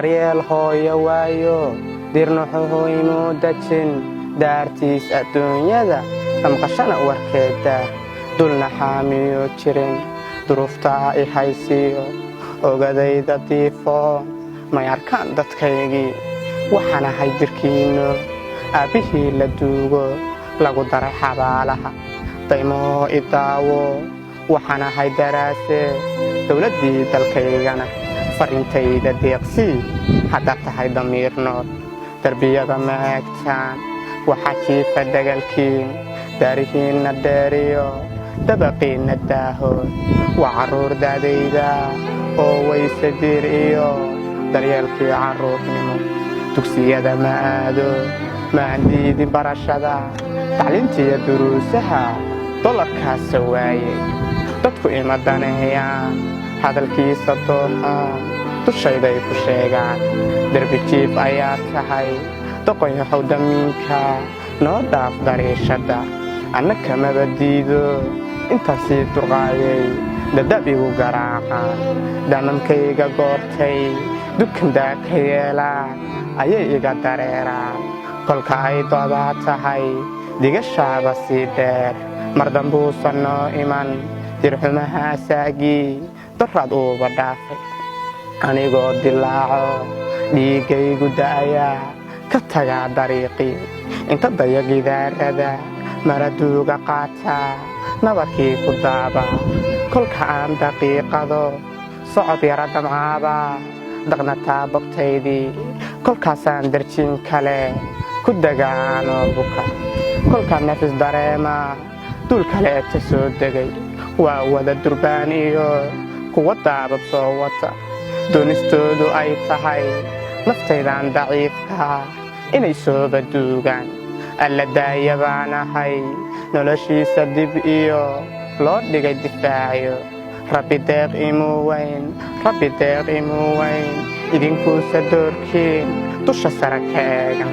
Daryeel hooyo waayo, dirnuxuhu imuu dajin, daartiis adduunyada damqashana warkeeda, dulna xaamiyuu jirin. Duruuftaa i haysiiyo ogadayda diifoon, may arkaan dadkaygii. Waxaan ahay jirkiinno aabbihii la duugo, lagu daray xabaalaha. Daymoo i daawo, waxaan ahay daraase dowladdii dalkaygana. Farintayda deeqsii haddaad tahay damiir nool. Darbiyada ma eegtaan waxaa jiifa degalkiin, daarihiinna dheeriyo dabaqiinna daahoon? Waa carruur daadayda oo wayse diir iyo daryeelkii carruurnimo. Dugsiyada ma aado, maan diidin barashada, tacliintiiyo duruusaha, dollarkaasa waayey. Dadku ima daneeyaan, hadalkiisa dooxoon dushayday ku sheegaan. Derbi jiif ayaa tahay, doqonyahow damiinka, noo dhaaf dariishadda. Anna kamaba diido, intaasii durqaayay dadab igu garaacaan. Damamkayga goortay dukandaa ka yeelaan ayay iga dareeraan. Kolka ay dodaa tahay digashaaba sii dheer, mar dambuusan noo iman dirxumaha asaagii daraad uuba dhaafay. Anigoo dilaaco dhiiggaygu da'ayaa ka tagaa dariiqii, inta dayo gidaarada maraduuga qaataa, nabarkii ku daaba. Kolka aan daqiiqado socod yara damcaabaa, daqnataa bogtaydii. Kolkaasaan darjiin kale ku dagaanoo buka. Kolkaa nafis dareemaa duul kaleeta soo degay, waa wada durbaan iyo kuwa daabab soo wata. Doonistoodu ay tahay naftaydan daciifkaa inay sooba duugaan. Alla daaya baan ahay noloshiisa dib iyo loo dhigay difaacyo. Rabbi deeq imuu weyn, Rabbi deeq imuu weyn, idinkuusa doorkiin dusha sare ka eegan.